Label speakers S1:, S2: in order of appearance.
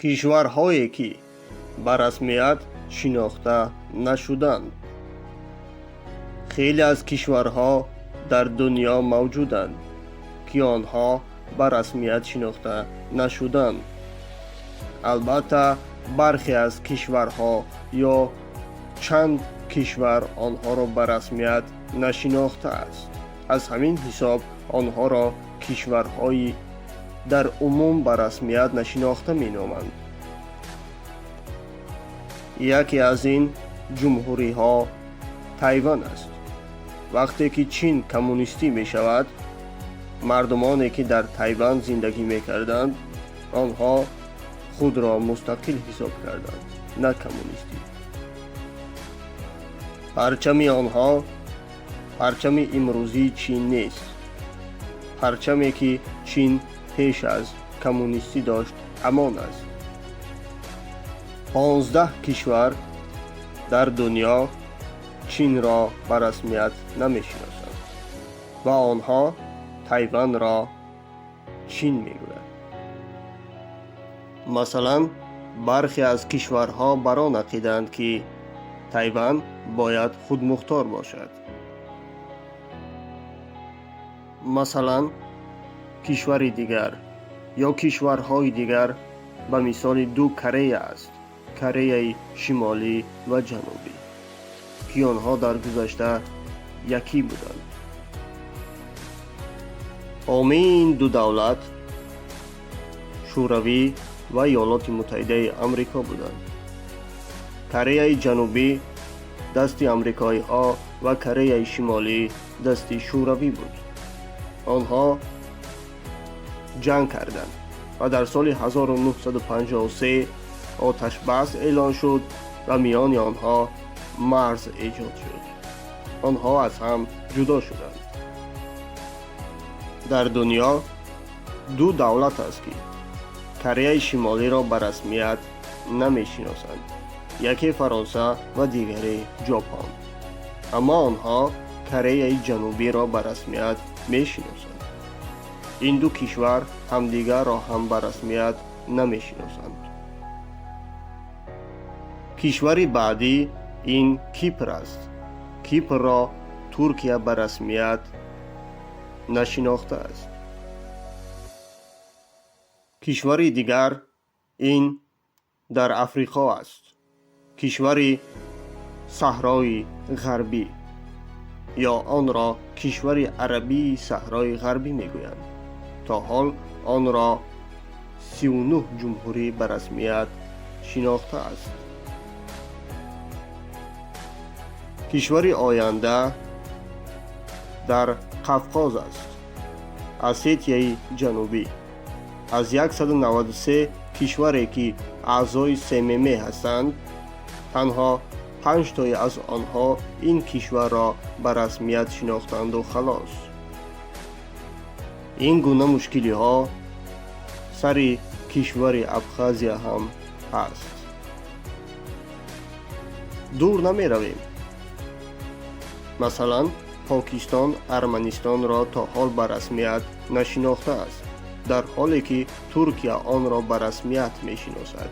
S1: Кишварҳое, ки ба расмият шинохта нашуданд. Хеле аз кишварҳо дар дунё мавҷуданд, ки онҳо ба расмият шинохта нашуданд. Албатта, бархе аз кишварҳо ё чанд кишвар онҳоро ба расмият нашинохтааст. Аз ҳамин ҳисоб онҳоро кишварҳои дар умум ба расмият нашинохта меноманд. Яке аз ин ҷумҳуриҳо Тайван аст. Вақте ки Чин коммунистӣ мешавад, мардумоне, ки дар Тайван зиндагӣ мекарданд, онҳо худро мустақил ҳисоб карданд, на коммунистӣ. Парчами онҳо парчами имрӯзии Чин нест. Парчаме, ки Чин пеш аз коммунистӣ дошт, ҳамон аст. 15 кишвар дар дунё Чинро ба расмият намешиносанд ва онҳо Тайванро Чин мегӯянд. Масалан, бархе аз кишварҳо бар он ақидаанд, ки Тайван бояд худмухтор бошад. Масалан, кишвари дигар ё кишварҳои дигар ба мисоли ду Корея аст: Кореяи Шимолӣ ва Ҷанубӣ, ки онҳо дар гузашта якӣ буданд. Ҳомии ин ду давлат Шӯравӣ ва Иёлоти Муттаҳидаи Амрико буданд. Кореяи Ҷанубӣ дасти амрикоиҳо ва Кореяи Шимолӣ дасти Шӯравӣ буд. Онҳо ҷанг карданд ва дар соли 1953 оташбас эълон шуд ва миёни онҳо марз эҷод шуд. Онҳо аз ҳам ҷудо шуданд. Дар дунё ду давлат аст, ки Кореяи Шимолиро ба расмият намешиносанд: яке Фаронса ва дигаре Ҷопон. Аммо онҳо Кореяи Ҷанубиро ба расмият мешиносанд. Ин ду кишвар ҳамдигарро ҳам ба расмият намешиносанд. Кишвари баъдӣ ин Кипр аст. Кипрро Туркия ба расмият нашинохтааст. Кишвари дигар ин дар Африқо аст, кишвари Саҳрои Ғарбӣ, ё онро кишвари арабии Саҳрои Ғарбӣ мегӯянд. То ҳол онро 39 ҷумҳурӣ ба расмият шинохтааст. Кишвари оянда дар Қавқоз аст, Осетияи Ҷанубӣ. Аз 193 кишваре, ки аъзои СММ ҳастанд, танҳо панҷтое аз онҳо ин кишварро ба расмият шинохтанду халос. Ин гуна мушкилиҳо сари кишвари Абхазия ҳам ҳаст. Дур намеравем. Масалан, Покистон Арманистонро то ҳол ба расмият нашинохтааст, дар ҳоле ки Туркия онро ба расмият мешиносад.